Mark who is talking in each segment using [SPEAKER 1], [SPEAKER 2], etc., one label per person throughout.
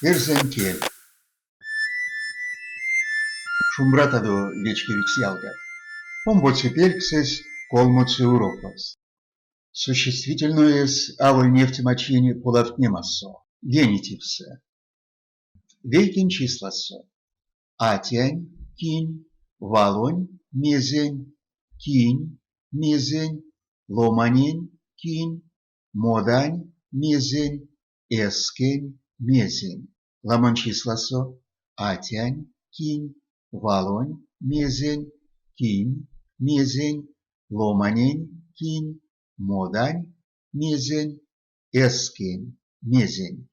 [SPEAKER 1] Эрзянь кель. Шумбратадо, вечкевикс ялгат! Омбоце пельксэсь, колмоце урокось. Существительноесь аволь невтемачинь полавтнемасо, генитивсэ. Вейкень числасо. Атянь, кинь, валонь, мезень, кинь, мезень, ломанень, кинь, модань, мезень, эскень, мезень. Ламонь числасо атянь, кинь, валонь, мезень, кинь, мезень, ломанень, кинь, модань, мезень, эскень, мезень.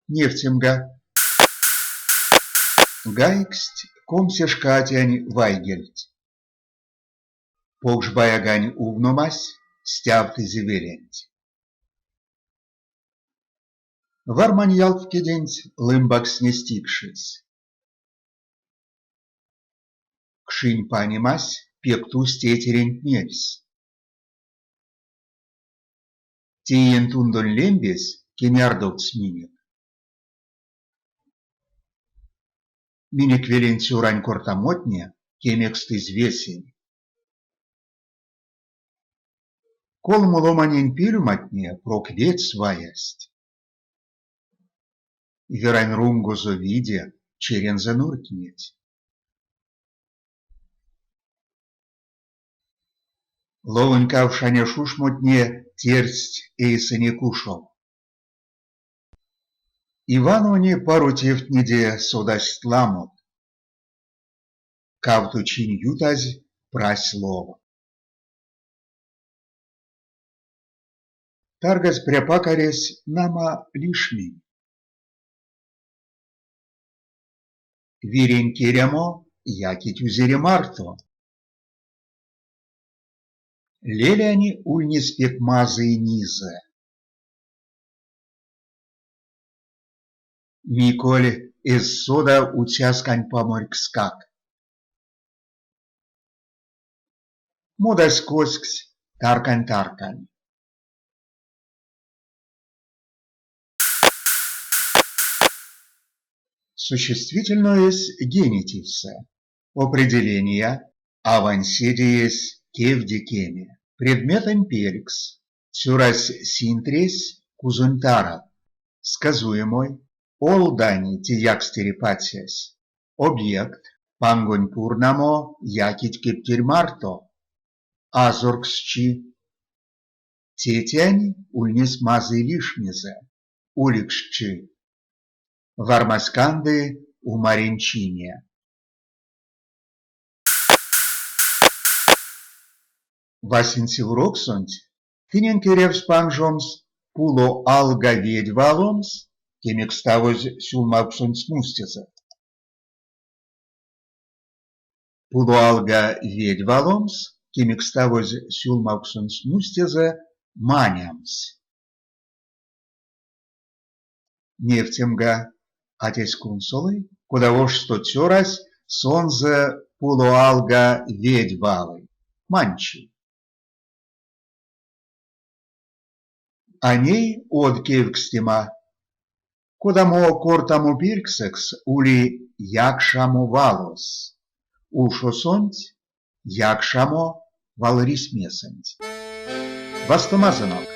[SPEAKER 1] Невтемга. Гайгсть комсешка атянь вайгельть. Покш баягань увномась стявтызе веленть. Вармань ялт кеденть лымбакстнесь тикшесь. Кшинь панемась пек тусь тейтеренть мельс. Теень тундонь лембесь кенярдовтсь минек. Минек велень цёрань кортамотне кемекстызь весень. Колмо ломанень пелюматне прок ведьс ваясть. Верань рунгозо виде, черензэ нурькинеть. Ловонь кавшаня шушмотне тердсть эйсэнек ушов. Иванонь паро тевтнеде содасть ламот. Кавто чинь ютазь прась лов. Таргазь пряпакаресь, нама, лишмень. Вирень керямо якить узере марто. Лелянь ульнесь пек мазый низэ. Миколь эзь сода уцяскань паморькскак. Модась коськсь таркань-таркань. Существительноесь генитивсэ. Определения. Авань седеесь кевде кеме. Предметэнь пелькс. Цёрась синтресь кузонь тарад. Сказуемой. Олдань те якстере пацясь. Объект. Пангонь пурнамо якить кептерь марто. Азорксчи. Тетянь ульнесь мазый лишмезэ. Уликсчи. Вармась канды умарень чине. Васенце уроксонть тыненк эрявсь панжомс пуло алга ведь валомс кемекставозь сюлмавксонть смустезэ. Пуло алга ведь валомс кемекставозь сюлмавксонть смустезэ манямс. Невтемга, атясь кунсолы, кода ошсто цёрась сонзэ пуло алга ведь валы, манчи. А ней од кевкстема. Кодамо кортамо пельксэкс ули якшамо валось? Ушосонть якшамо валрисьмесэнть. Вастомазонок!